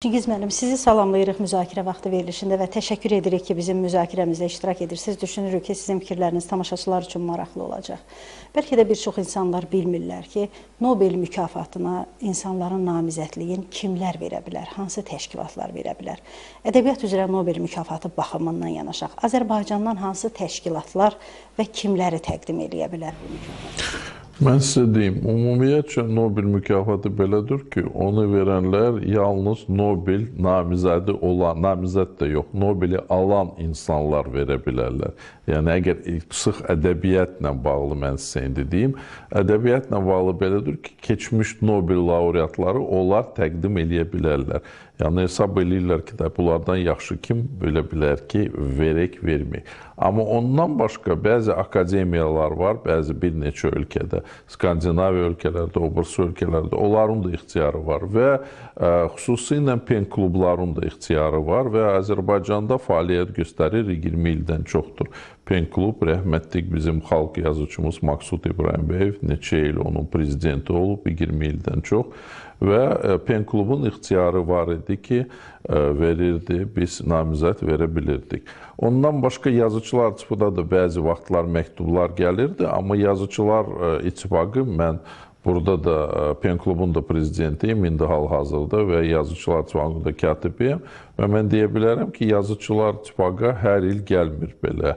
Çingiz müəllim, sizi salamlayırıq müzakirə vaxtı verilişində və təşəkkür edirik ki, bizim müzakirəmizdə iştirak edirsiniz. Düşünürük ki, sizin fikirləriniz tamaşaçılar üçün maraqlı olacaq. Bəlkə də bir çox insanlar bilmirlər ki, Nobel mükafatına insanların namizədliyini kimlər verə bilər, hansı təşkilatlar verə bilər. Ədəbiyyat üzrə Nobel mükafatı baxımından yanaşaq, Azərbaycandan hansı təşkilatlar və kimləri təqdim eləyə bilər bu mükafatı? Mən sizə deyim, ümumiyyətcə Nobel mükafatı belədir ki, onu verənlər yalnız Nobel namizədi olan, namizəd də yox, Nobeli alan insanlar verə bilərlər. Yəni, əgər sıx ədəbiyyatla bağlı mən sizə indi deyim, ədəbiyyatla bağlı belədir ki, keçmiş Nobel laureatları onlar təqdim eləyə bilərlər. Yəni, hesab eləyirlər ki, də, bunlardan yaxşı kim bilə bilər ki, verək, verməyək. Amma ondan başqa bəzi akademiyalar var, bəzi bir neçə ölkədə, Skandinaviya ölkələrdə, o birisi ölkələrdə, onların da ixtiyarı var və xüsusilə PEN klubların da ixtiyarı var və Azərbaycanda fəaliyyət göstərir 20 ildən çoxdur. PEN klub, rəhmətlik bizim xalq yazıçımız Maksud İbrahimbəyev neçə il onun prezidenti olub, 20 ildən çox və PEN klubun ixtiyarı var idi ki, verirdi, biz namizəd verə bilirdik. Ondan başqa Yazıçılar İttifaqında da bəzi vaxtlar məktublar gəlirdi, amma Yazıçılar İttifaqı, mən burada da PEN klubun da prezidentiyim, indi hal-hazırda və Yazıçılar İttifaqının da katibiyəm və mən deyə bilərəm ki, Yazıçılar İttifaqı hər il gəlmir belə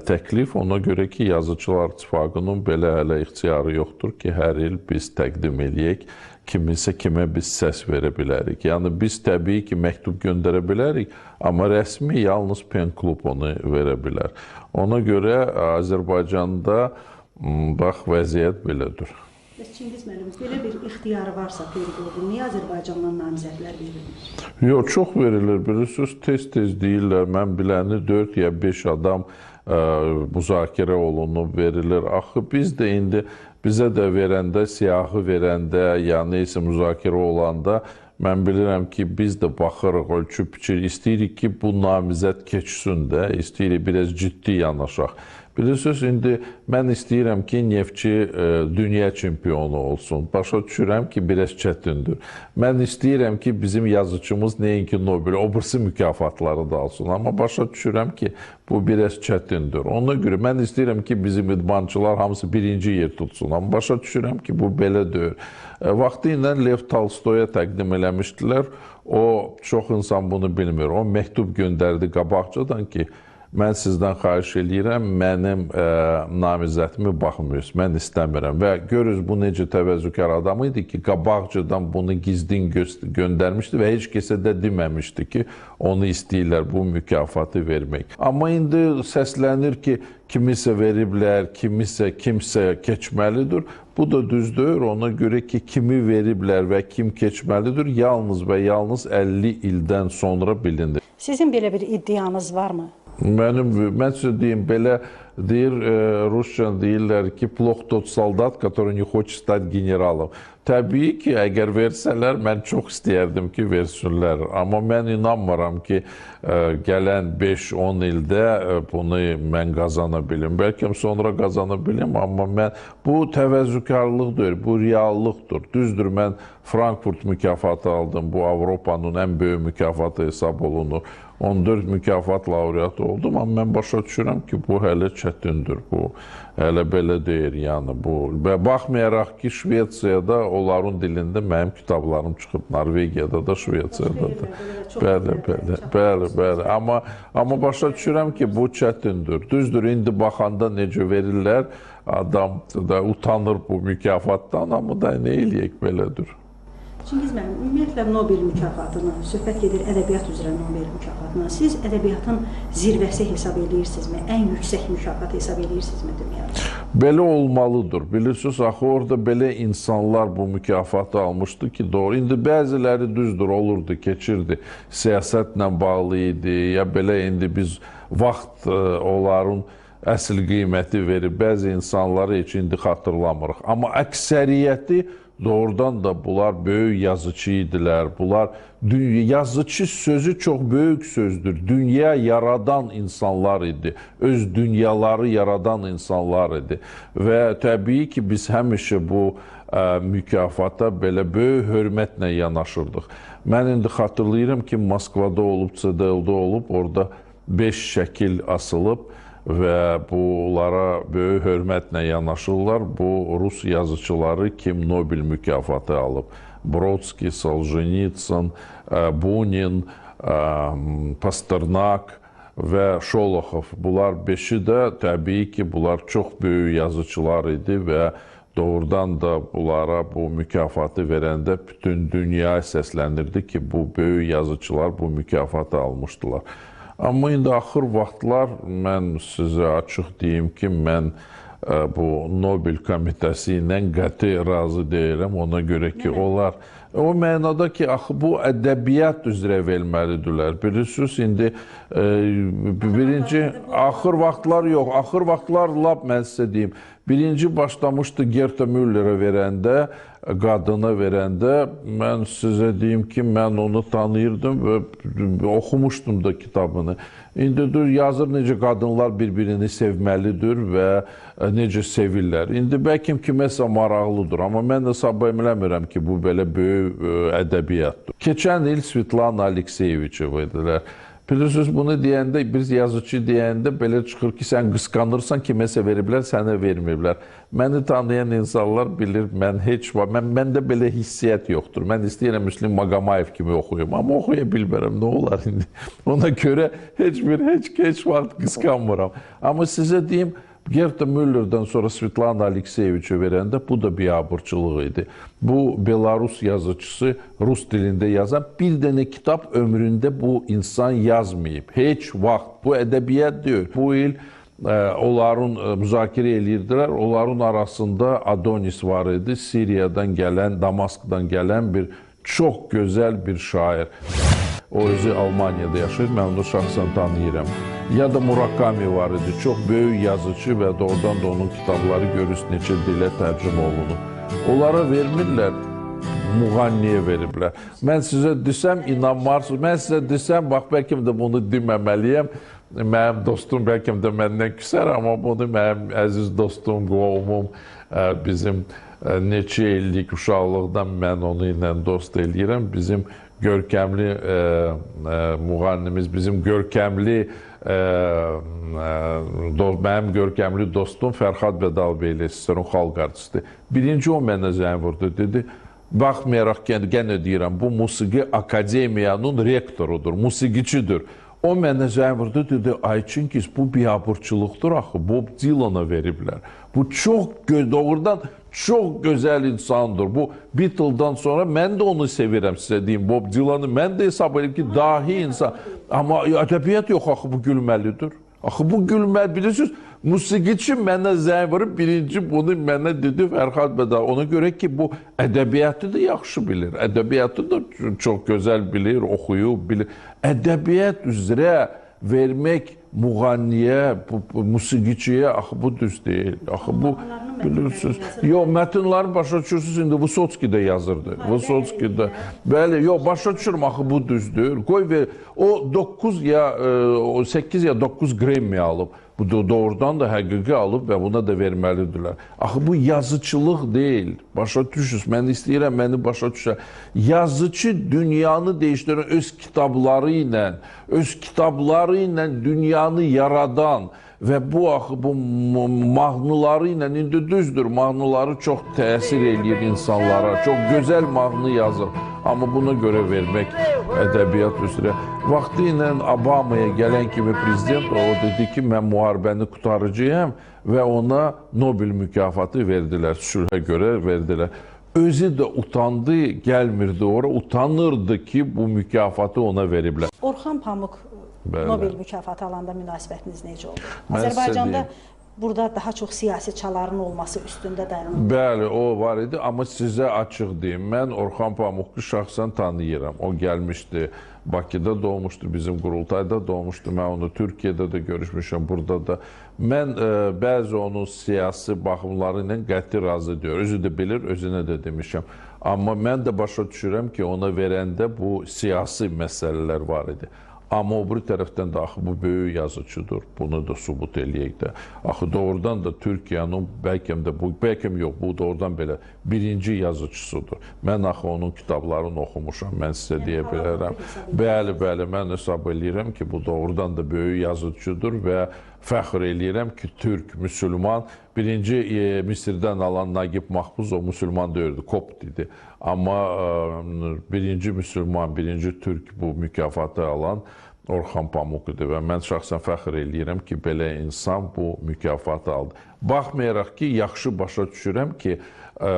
təklif. Ona görə ki, Yazıçılar İttifaqının belə hələ ixtiyarı yoxdur ki, hər il biz təqdim eləyək, kiminsə kimə biz səs verə bilərik. Yəni, biz təbii ki, məktub göndərə bilərik, amma rəsmi yalnız PEN klub onu verə bilər. Ona görə Azərbaycanda bax, vəziyyət belədir. Bəs Çingiz müəllim, belə bir ixtiyarı varsa PEN klubun, niyə Azərbaycandan namizədlər verilir? Yox, çox verilir. Bilirsiniz, tez-tez deyirlər, mən biləni 4 ya 5 adam müzakirə olunub, verilir. Axı, biz də indi bizə də verəndə, siyahı verəndə, ya neysə müzakirə olanda, mən bilirəm ki, biz də baxırıq, ölçüb biçir, istəyirik ki, bu namizəd keçsin də, istəyirik biraz ciddi yanaşaq. Bilirsiniz, indi mən istəyirəm ki, Neftçi dünya çempionu olsun. Başa düşürəm ki, biraz çətindir. Mən istəyirəm ki, bizim yazıçımız nəinki Nobel, o birisi mükafatları da alsın. Amma başa düşürəm ki, bu biraz çətindir. Ona görə mən istəyirəm ki, bizim idmançılar hamısı birinci yer tutsun. Amma başa düşürəm ki, bu belə deyil. Vaxtı ilə Lev Tolstoya təqdim eləmişdilər. O, çox insan bunu bilmir. O, məktub göndərdi qabaqcadan ki, mən sizdən xahiş eləyirəm, mənim namizədimi baxmıyorsunuz, mən istəmirəm. Və görürüz, bu necə təvəzzükar adam idi ki, qabaqcadan bunu gizlin göndərmişdi və heç kəsə də deməmişdi ki, onu istəyirlər bu mükafatı vermək. Amma indi səslənir ki, kimisə veriblər, kimisə, kimsə keçməlidir. Bu da düzdür, ona görə ki, kimi veriblər və kim keçməlidir, yalnız və yalnız 50 ildən sonra bilinir. Sizin belə bir iddianız varmı? Mən sizə deyim, belə deyir, rusca deyirlər ki, plox tot soldat, который не хочет стать генералом. Təbii ki, əgər versələr, mən çox istəyərdim ki, versinlər. Amma mən inanmıram ki, gələn 5-10 ildə bunu mən qazana bilim. Bəlkə sonra qazana bilim, amma mən bu təvəzzükarlıq deyil, bu reallıqdır. Düzdür, mən Frankfurt mükafatı aldım, bu Avropanın ən böyük mükafatı hesab olunur. 14 mükafat laureatı oldum, amma mən başa düşürəm ki, bu hələ çətindir, bu hələ belə deyil, yəni bu. Və baxmayaraq ki, Şvetsiyada onların dilində mənim kitablarım çıxıb, Norvegiyada da, Şvetsiyada da. Bəli, bəli, bəli, bəli. Amma başa düşürəm ki, bu çətindir. Düzdür, indi baxanda necə verirlər, adam da utanır bu mükafatdan, amma da nə eləyək, belədir. Çingiz müəllim, ümumiyyətlə Nobel mükafatını, söhbət gedir ədəbiyyat üzrə Nobel mükafatına. Siz ədəbiyyatın zirvəsi hesab eləyirsinizmi? Ən yüksək mükafat hesab eləyirsinizmi dünyada? Belə olmalıdır. Bilirsiniz, axı orada belə insanlar bu mükafatı almışdı ki, doğru. İndi bəziləri düzdür, olurdu, keçirdi. Siyasətlə bağlı idi, ya belə indi biz vaxt onların əsl qiyməti verib, bəzi insanları heç indi xatırlamırıq. Amma əksəriyyəti Doğrudan da bunlar böyük yazıcı idilər. Bunlar yazıcı sözü çox böyük sözdür. Dünya yaradan insanlar idi. Öz dünyaları yaradan insanlar idi. Və təbii ki, biz həmişə bu mükafata belə böyük hörmətlə yanaşırdıq. Mən indi xatırlayıram ki, Moskvada olub, CDL-də olub, orada 5 şəkil asılıb və bunlara böyük hörmətlə yanaşırlar. Bu, rus yazıçıları kim Nobel mükafatı alıb. Brodski, Soljenitsın, Bunin, Pasternak və Şoloxov. Bunlar beşi də təbii ki, bunlar çox böyük yazıçılar idi və doğrudan da bunlara bu mükafatı verəndə bütün dünya səslənirdi ki, bu böyük yazıçılar bu mükafatı almışdılar. Amma indi axır vaxtlar mən sizə açıq deyim ki, mən bu Nobel komitəsi ilə qəti razı deyiləm. Ona görə ki, onlar o mənada ki, axı bu ədəbiyyat üzrə verməlidirlər. Bilirsiniz, indi birinci axır vaxtlar yox, axır vaxtlar lap mən sizə deyim. Birinci başlamışdı Gerta Müllerə verəndə, qadına verəndə, mən sizə deyim ki, mən onu tanıyırdım və oxumuşdum da kitabını. İndi yazır necə qadınlar bir-birini sevməlidir və necə sevirlər. İndi bəlkə kiməsə maraqlıdır, amma mən hesab eləmirəm ki, bu belə böyük ədəbiyyatdır. Keçən il Svetlana Alekseyeviçə verdilər. Bilirsiniz, bunu deyəndə, bir yazıcı deyəndə belə çıxır ki, sən qısqanırsan, kiməsə veriblər, sənə verməyiblər. Məni tanıyan insanlar bilir, mən heç var, məndə belə hissiyyət yoxdur. Mən istəyirəm Müslim Maqamayev kimi oxuyum, amma oxuya bilmərəm, nə olar indi? Ona görə heç vaxt qısqanmıram. Amma sizə deyim, Gerta Müllerdən sonra Svetlana Alekseyeviçə verəndə bu da biabırçılıq idi. Bu, Belarus yazıcısı rus dilində yazan bir dənə kitab ömründə bu insan yazmayıb. Heç vaxt. Bu ədəbiyyat deyil. Bu il onların müzakirə edirdilər. Onların arasında Adonis var idi. Siriyadan gələn, Damaskdan gələn bir çox gözəl bir şair. O özü Almaniyada yaşayır. Mən onu şəxsən tanıyıram. Ya da Murakami var idi. Çox böyük yazıcı və doğrudan da onun kitabları görürsünüz neçə dilə tərcümə olunur. Onlara vermirlər, müğənniyə veriblər. Mən sizə desəm, inanmarsınız. Mən sizə desəm, bax, bəlkə də bunu deməməliyəm. Mənim dostum bəlkə də məndən küsər, amma bunu mənim əziz dostum, qovumum, bizim neçə illik uşaqlıqdan mən onu ilə dost eləyirəm. Bizim görkəmli müğənnimiz, bizim görkəmli, mənim görkəmli dostum Fərhad Bədalbeyli, SSR-in xalq artisti. Birinci o mənə zəng vurdu, dedi, baxmayaraq, gənə deyirəm, bu musiqi akademiyanın rektorudur, musiqiçidir. O mənə zəng vurdu, dedi, ay Çingiz, bu biabırçılıqdır axı, Bob Dylan'a veriblər. Bu çox, doğrudan çox gözəl insandır. Bu Beatles'dan sonra mən də onu sevirəm, sizə deyim, Bob Dylan'ı mən də hesab edirəm ki, dahi insan. Amma ədəbiyyat yox, axı bu gülməlidir. Axı bu gülməli, bilirsiniz, musiqiçi mənə zəng vurub, birinci bunu mənə dedi Fərhad Bədal. Ona görə ki, bu ədəbiyyatı da yaxşı bilir, ədəbiyyatı da çox gözəl bilir, oxuyub, bilir. Ədəbiyyat üzrə vermək müğənniyə, musiqiçiyə, axı bu düz deyil. Axı bu, bilirsiniz, yox, mətnləri başa düşürsünüz, indi Vısotski də yazırdı. Vısotski də, bəli, yox, başa düşürüm, axı bu düzdür. Qoy ver, o 9 ya 8 ya 9 Grammy alıb. Bu doğrudan da həqiqi alıb və buna da verməlidirlər. Axı bu yazıçılıq deyil. Başa düşürsünüz, mən istəyirəm, məni başa düşər. Yazıcı dünyanı dəyişdirən öz kitabları ilə, öz kitabları ilə dünyanı yaradan və bu axı bu mahnıları ilə, indi düzdür, mahnıları çox təsir eləyir insanlara, çox gözəl mahnı yazır. Amma buna görə vermək ədəbiyyat üzrə. Vaxtı ilə Obamaya gələn kimi prezident, o dedi ki, mən müharibəni qurtaracağam və ona Nobel mükafatı verdilər, sülhə görə verdilər. Özü də utandı, gəlmirdi ora, utanırdı ki, bu mükafatı ona veriblər. Orxan Pamuk Bəli. Nobel mükafatı alanda münasibətiniz necə oldu? Mən Azərbaycanda Burada daha çox siyasi çaların olması üstündə dayanır. Bəli, o var idi, amma sizə açıq deyim, mən Orxan Pamuklu şəxsən tanıyıram. O gəlmişdi, Bakıda doğmuşdu, bizim qurultayda doğmuşdu. Mən onu Türkiyədə də görüşmüşəm, burada da. Mən bəzi onun siyasi baxımları ilə qəti razı deyil. Özü də bilir, özünə də demişəm. Amma mən də başa düşürəm ki, ona verəndə bu siyasi məsələlər var idi. Amma o biri tərəfdən də axı bu böyük yazıçıdır. Bunu da sübut eləyək də. Axı doğrudan da Türkiyənin bəlkə də bu, bəlkə yox, bu doğrudan belə birinci yazıçısıdır. Mən axı onun kitablarını oxumuşam, mən sizə deyə bilərəm. Bəli, bəli, mən hesab eləyirəm ki, bu doğrudan da böyük yazıçıdır və fəxr eləyirəm ki, türk, müsəlman, birinci Misirdən alan Nagib Mahfuz o müsəlman deyirdi, kopt idi. Amma birinci müsəlman, birinci türk bu mükafatı alan Orxan Pamuk idi və mən şəxsən fəxr eləyirəm ki, belə insan bu mükafatı aldı. Baxmayaraq ki, yaxşı başa düşürəm ki,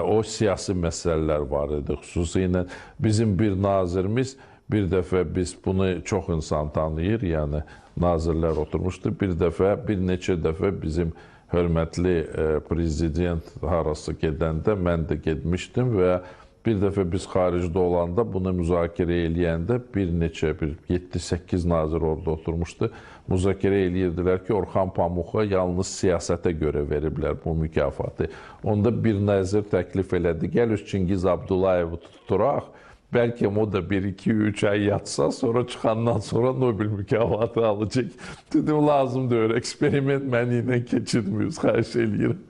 o siyasi məsələlər var idi. Xüsusilə bizim bir nazirimiz, bir dəfə biz bunu çox insan tanıyır, yəni nazirlər oturmuşdu. Bir dəfə, bir neçə dəfə bizim hörmətli prezident harası gedəndə mən də getmişdim və bir dəfə biz xaricdə olanda bunu müzakirə eləyəndə bir neçə, bir 7-8 nazir orada oturmuşdu. Müzakirə eləyirdilər ki, Orxan Pamuxa yalnız siyasətə görə veriblər bu mükafatı. Onda bir nazir təklif elədi, gəl öz Çingiz Abdullayevi tutturaq. Bəlkə o da 1-2-3 ay yatsa, sonra çıxandan sonra Nobel mükafatı alacaq. Dedim, lazım deyil, eksperiment məni ilə keçirmiyoruz, xahiş eləyirəm.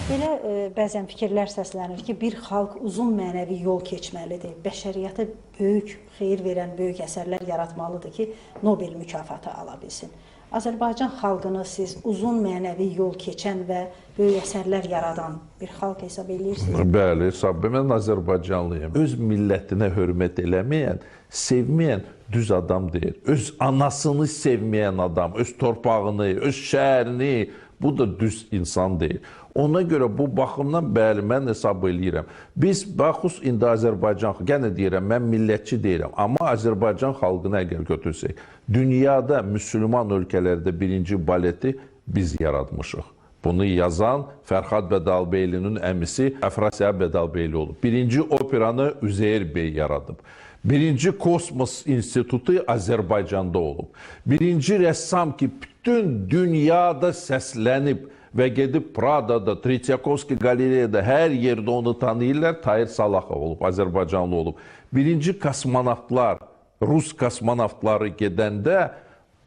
Belə bəzən fikirlər səslənir ki, bir xalq uzun mənəvi yol keçməlidir. Bəşəriyyətə böyük xeyir verən böyük əsərlər yaratmalıdır ki, Nobel mükafatı ala bilsin. Azərbaycan xalqını siz uzun mənəvi yol keçən və böyük əsərlər yaradan bir xalq hesab edirsiniz? Bəli, hesab. Mən Azərbaycanlıyam. Öz millətinə hörmət eləməyən, sevməyən düz adam deyil. Öz anasını sevməyən adam, öz torpağını, öz şəhərini, bu da düz insan deyil. Ona görə bu baxımdan bəli, mən hesab eləyirəm. Biz, baxus, indi Azərbaycan, yenə deyirəm, mən millətçi deyirəm, amma Azərbaycan xalqını əgər götürsək, dünyada müsəlman ölkələrdə birinci baleti biz yaratmışıq. Bunu yazan Fərhad Bədalbeylinin əmisi Əfrasiyab Bədalbeyli olub. Birinci operanı Üzeyir bəy yaradıb. Birinci Kosmos İnstitutu Azərbaycanda olub. Birinci rəssam ki, bütün dünyada səslənib və gedib Pradada, Tretyakovski qalereyada, hər yerdə onu tanıyırlar, Tahir Salaxov olub, Azərbaycanlı olub. Birinci kosmonavtlar, Rus kosmonavtları gedəndə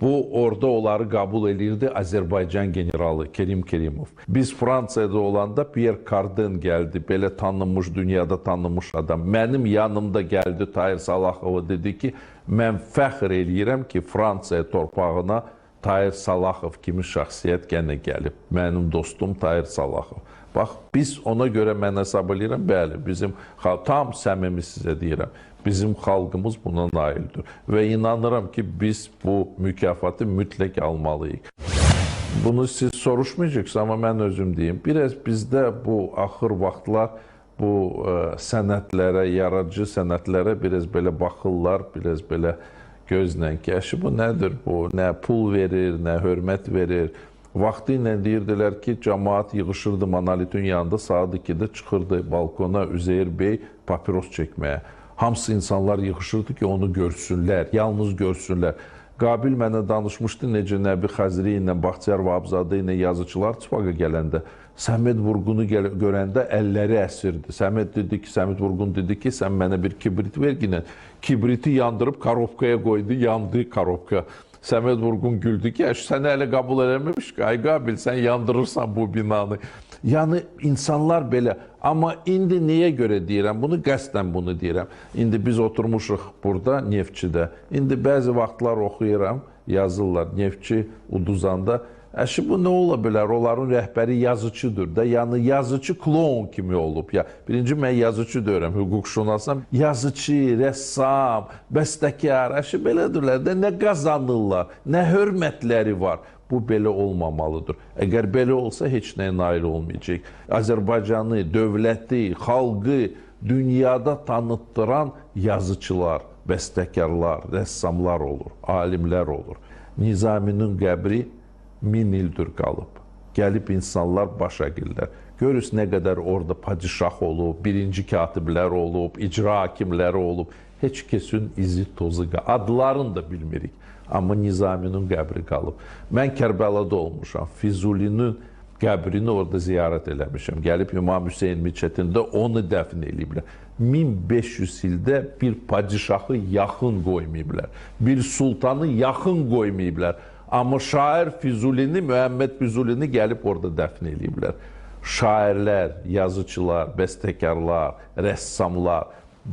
bu orada onları qəbul eləyirdi Azərbaycan generalı Kerim Kerimov. Biz Fransiyada olanda Pierre Cardin gəldi, belə tanınmış, dünyada tanınmış adam. Mənim yanımda gəldi Tahir Salaxova, dedi ki, mən fəxr eləyirəm ki, Fransiya torpağına Tahir Salaxov kimi şəxsiyyət gənə gəlib. Mənim dostum Tahir Salaxov. Bax, biz ona görə mən hesab eləyirəm, bəli, bizim, tam səmimi sizə deyirəm, bizim xalqımız buna naildir. Və inanıram ki, biz bu mükafatı mütləq almalıyıq. Bunu siz soruşmayacaqsınız, amma mən özüm deyim. Biraz bizdə bu axır vaxtlar bu sənətlərə, yaradıcı sənətlərə biraz belə baxırlar, biraz belə gözlə ki, əşi bu nədir bu, nə pul verir, nə hörmət verir. Vaxtı ilə deyirdilər ki, cəmaat yığışırdı monolitin yanında, saat 2-də çıxırdı balkona Üzeyir bəy papiros çəkməyə. Hamısı insanlar yığışırdı ki, onu görsünlər, yalnız görsünlər. Qabil mənə danışmışdı, necə Nəbi Xəzri ilə, Baxtiyar Vahabzadə ilə yazıçılar ittifaqa gələndə, Səməd Vurğunu görəndə əlləri əsirdi. Səməd dedi ki, Səməd Vurğun dedi ki, sən mənə bir kibrit ver ki, kibriti yandırıb korobkaya qoydu, yandı korobka. Səməd Vurğun güldü ki, səni hələ qəbul eləməmiş ki, ay Qabil, sən yandırırsan bu binanı. Yəni, insanlar belə. Amma indi niyə görə deyirəm bunu? Qəsdən bunu deyirəm. İndi biz oturmuşuq burada, Neftçidə. İndi bəzi vaxtlar oxuyuram, yazırlar, Neftçi uduzanda. Əşi, bu nə ola bilər? Onların rəhbəri yazıçıdır da. Yəni, yazıçı kloun kimi olub. Ya, birinci, mən yazıçı deyirəm, hüquqşünasam. Yazıçı, rəssam, bəstəkar, əşi, belədirlər də. Nə qazanırlar, nə hörmətləri var. Bu, belə olmamalıdır. Əgər belə olsa, heç nəyə nail olmayacaq. Azərbaycanı, dövləti, xalqı dünyada tanıtdıran yazıçılar, bəstəkarlar, rəssamlar olur, alimlər olur. Nizaminin qəbri 1000 ildir qalıb. Gəlib insanlar baş əyirlər. Görürsünüz nə qədər orada padişah olub, birinci katiblər olub, icra hakimləri olub. Heç kəsin izi tozu, adlarını da bilmirik. Amma Nizaminin qəbri qalıb. Mən Kərbəlada olmuşam. Füzulinin qəbrini orada ziyarət eləmişəm. Gəlib İmam Hüseyn miçetində onu dəfn eləyiblər. 1500 ildə bir padişahı yaxın qoymayıblar. Bir sultanı yaxın qoymayıblar. Amma şair Füzulini, Məhəmməd Füzulini gəlib orada dəfn eləyiblər. Şairlər, yazıçılar, bəstəkarlar, rəssamlar,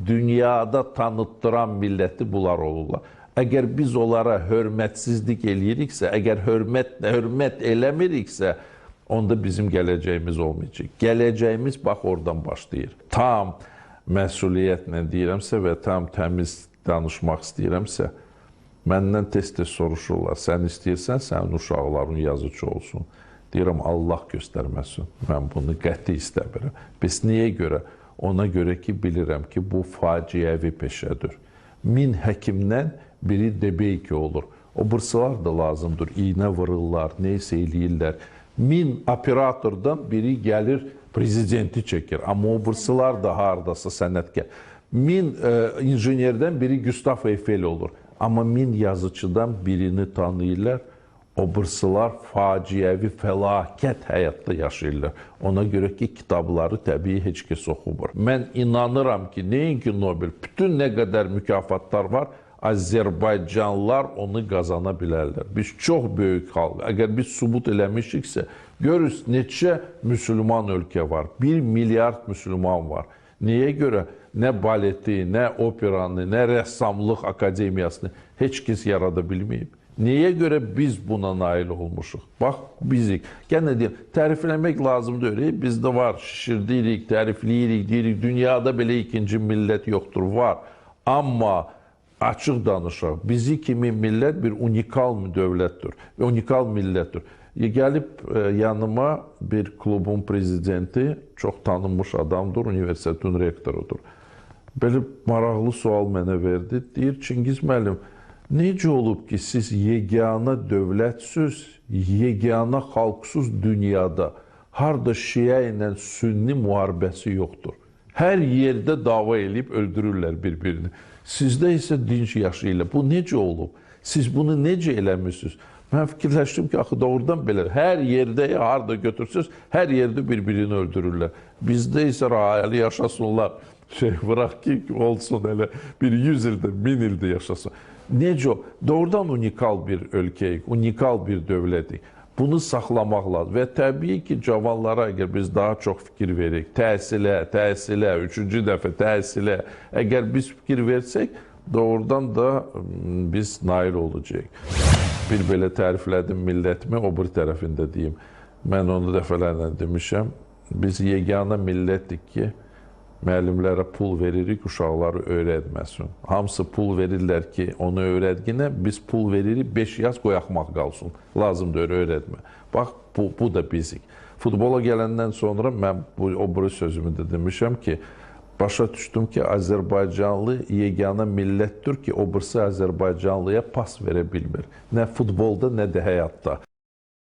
dünyada tanıtdıran milləti bunlar olurlar. Əgər biz onlara hörmətsizlik eləyiriksə, əgər hörmət eləmiriksə, onda bizim gələcəyimiz olmayacaq. Gələcəyimiz bax oradan başlayır. Tam məsuliyyətlə deyirəmsə və tam təmiz danışmaq istəyirəmsə, məndən tez-tez soruşurlar, sən istəyirsən, sənin uşaqların yazıcı olsun. Deyirəm, Allah göstərməsin, mən bunu qəti istəmirəm. Bəs niyə görə? Ona görə ki, bilirəm ki, bu faciəvi peşədir. 1000 həkimdən biri debeyki olur. O burslar da lazımdır, iynə vururlar, neysə eləyirlər. 1000 operatordan biri gəlir, prezidenti çəkir. Amma o burslar da haradasa sənətkar. 1000 injenerdən biri Gustav Eiffel olur. Amma 1000 yazıcıdan birini tanıyırlar. O burslar faciəvi, fəlakət həyatda yaşayırlar. Ona görə ki, kitabları təbii heç kəs oxumur. Mən inanıram ki, nəinki Nobel, bütün nə qədər mükafatlar var, Azərbaycanlılar onu qazana bilərlər. Biz çox böyük xalq. Əgər biz sübut eləmişiksə, görürüz neçə müsəlman ölkə var. 1 milyard müsəlman var. Niyə görə? Nə baleti, nə operanı, nə rəssamlıq akademiyasını heç kəs yarada bilməyib. Niyə görə biz buna nail olmuşuq? Bax, bizik. Gənə deyim, tərifləmək lazım deyil. Bizdə var, şişirdirik, tərifləyirik, deyirik, dünyada belə ikinci millət yoxdur, var. Amma açıq danışaq, bizi kimi millət bir unikal dövlətdir, unikal millətdir. Gəlib yanıma bir klubun prezidenti, çox tanınmış adamdır, universitetin rektorudur. Belə maraqlı sual mənə verdi. Deyir, Çingiz müəllim, necə olub ki, siz yeganə dövlətsüz, yeganə xalqsız dünyada, harda şiə ilə sünni müharibəsi yoxdur. Hər yerdə dava eləyib öldürürlər bir-birini. Sizdə isə dinc yaşayırlar. Bu necə olub? Siz bunu necə eləmişsiniz? Mən fikirləşdim ki, axı doğrudan belə. Hər yerdə, harada götürsünüz, hər yerdə bir-birini öldürürlər. Bizdə isə rahat yaşasınlar. Şey, bırak ki, olsun elə bir 100 ildə, 1000 ildə yaşasın. Necə o? Doğrudan unikal bir ölkəyik, unikal bir dövlətik. Bunu saxlamaq lazım. Və təbii ki, cavanlara əgər biz daha çox fikir veririk, təhsilə, təhsilə, üçüncü dəfə təhsilə, əgər biz fikir versək, doğrudan da biz nail olacağıq. Bir belə təriflədim millətimi, o bir tərəfində deyim. Mən onu dəfələrlə demişəm. Biz yeganə millətdik ki, müəllimlərə pul veririk, uşaqları öyrətməsin. Hamısı pul verirlər ki, onu öyrətginə, biz pul veririk, 5 yaz qoyaqmaq qalsın. Lazımdır, öyrətmə. Bax, bu da bizik. Futbola gələndən sonra mən o biri sözümü də demişəm ki, başa düşdüm ki, Azərbaycanlı yeganə millətdir ki, o birisi Azərbaycanlıya pas verə bilmir. Nə futbolda, nə də həyatda.